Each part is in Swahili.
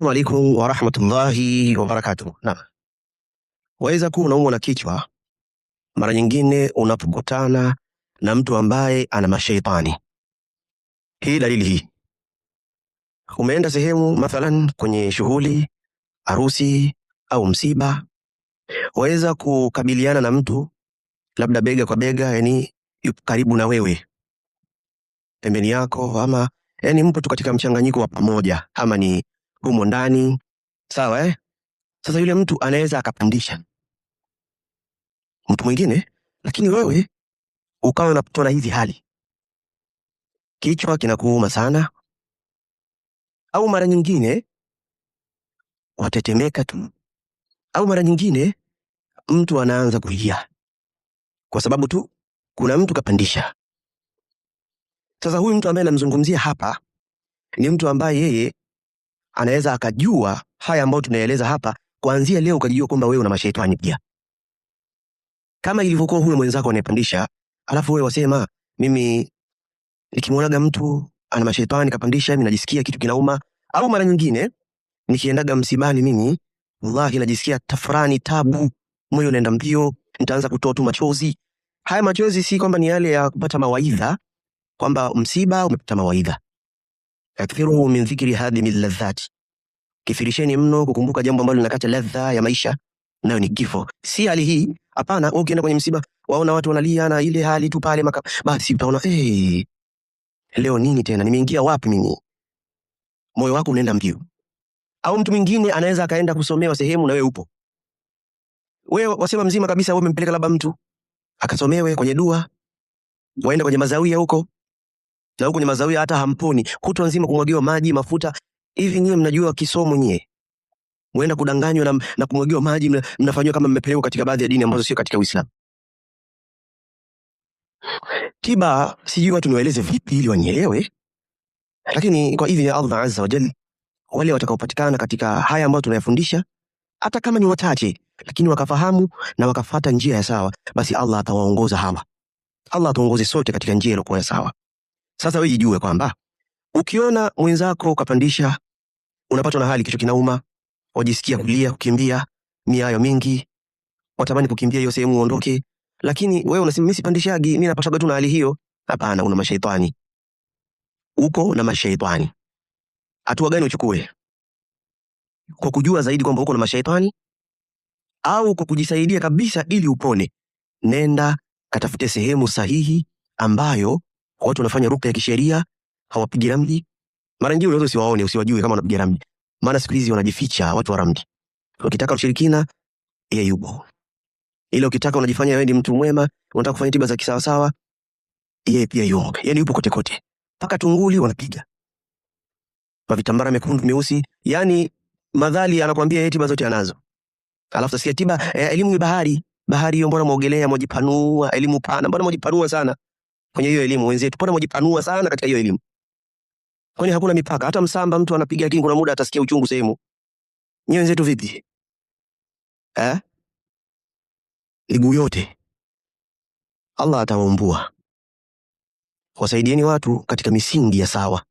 Alaikum warahmatullahi wabarakatuh. Naam, waweza kuwa unaumwa na kichwa mara nyingine unapokutana na mtu ambaye ana mashaitani. Hii dalili hii, umeenda sehemu mathalan kwenye shughuli, harusi au msiba, waweza kukabiliana na mtu labda bega kwa bega, yani yupo karibu na wewe, pembeni yako, ama yani mpo tu katika mchanganyiko wa pamoja, ama ni humo ndani, sawa eh? Sasa yule mtu anaweza akapandisha mtu mwingine, lakini wewe ukawa unapatwa na hizi hali, kichwa kinakuuma sana, au mara nyingine watetemeka tu, au mara nyingine mtu anaanza kulia kwa sababu tu kuna mtu kapandisha. Sasa huyu mtu ambaye namzungumzia hapa ni mtu ambaye yeye anaweza akajua haya ambayo tunaeleza hapa, kuanzia leo ukajijua kwamba wewe una mashaitani pia, kama ilivyokuwa huyo mwenzako anayepandisha, alafu wewe wasema mimi nikimwonaga mtu ana mashaitani kapandisha, mimi najisikia kitu kinauma. Au mara nyingine nikiendaga msibani mimi wallahi najisikia tafrani, tabu, moyo unaenda mbio, nitaanza kutoa tu machozi. Haya machozi si kwamba ni yale ya kupata mawaidha, kwamba msiba umepata mawaidha. Akthiru min dhikri hadhimi ladhati, kithirisheni mno kukumbuka jambo ambalo linakata ladha ya maisha, nayo ni kifo. Si hali hii, hapana. Wewe ukienda kwenye msiba waona watu wanalia na ile hali tu pale maka, basi utaona hey, leo nini tena, nimeingia wapi mimi? Moyo wako unaenda mbio. Au mtu mwingine anaweza akaenda kusomewa sehemu na wewe upo, wewe wasema mzima kabisa, wewe umempeleka labda mtu akasomewe kwenye dua, waenda kwenye mazawia huko na huko kwenye mazawia hata hamponi, kutwa nzima kumwagiwa maji mafuta. Hivi nyie mnajua kisomo nyie? Mwenda kudanganywa na kumwagiwa maji, mnafanywa kama mmepelekwa katika baadhi ya dini ambazo sio katika Uislamu. Tiba sijui watu niwaeleze vipi ili wanielewe, lakini kwa idhini ya Allah azza wa jalla, wale watakaopatikana katika haya ambayo tunayafundisha, hata kama ni wachache, lakini wakafahamu na wakafata njia ya sawa, basi Allah atawaongoza hawa. Allah atuongoze sote katika njia iliyokuwa ya sawa. Sasa wewe jijue kwamba ukiona mwenzako ukapandisha, unapatwa na hali, kichwa kinauma, wajisikia kulia, kukimbia, miayo mingi, watamani kukimbia hiyo sehemu uondoke, lakini wewe unasema mimi sipandishagi, mimi napatwaga tu na hali hiyo. Hapana, una mashaitani, uko na mashaitani. Hatua gani uchukue? Kwa kujua zaidi kwamba uko na mashaitani au kwa kujisaidia kabisa ili upone? Nenda katafute sehemu sahihi ambayo watu wanafanya ruka ya kisheria, hawapigi ramli. Mara nyingi unaweza usiwaone, usiwajue kama wanapiga ramli, maana siku hizi wanajificha watu wa ramli. Ukitaka ushirikina, yeye yupo. Ila ukitaka unajifanya wewe ni mtu mwema, unataka kufanya tiba za kisawasawa, yeye pia yupo. Yani yupo kote kote, mpaka tunguli wanapiga kwa vitambara mekundu meusi, yani madhali anakuambia yeye tiba zote anazo. Alafu tasikia tiba elimu ni bahari. Bahari hiyo mbona muogelea, mwajipanua, elimu pana, mbona mwajipanua sana kwenye hiyo elimu wenzetu, mbona mwajipanua sana katika hiyo elimu? Kwani hakuna mipaka? Hata msamba mtu anapiga, lakini kuna muda atasikia uchungu sehemu. Nyie wenzetu vipi eh? Miguu yote Allah atawaumbua. Wasaidieni watu katika misingi ya sawa.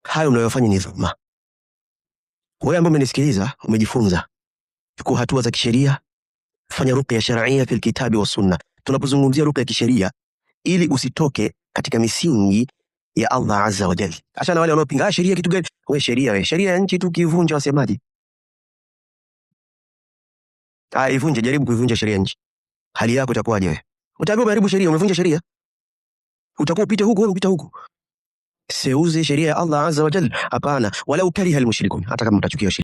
Hayo mnayofanya ni dhulma. Wewe ambaye umenisikiliza, umejifunza, chukua hatua za kisheria, fanya ruqya sharia fil kitabi wa sunna. Tunapozungumzia ruqya ya kisheria, ili usitoke katika misingi ya Allah azza wa jalla. Achana wale wanaopinga sheria kitu gani? Wewe sheria, wewe sheria ya nchi tu ukivunja wasemaje? Ah, ivunje, jaribu kuivunja sheria ya nchi. Hali yako itakuwaje wewe? Utaambiwa umeharibu sheria, umevunja sheria. Utakuwa upite huku wewe upite huku. Seuze sheria ya Allah azza wa jalla. Hapana, walau kariha almushrikun, hata kama mtachukia sheria.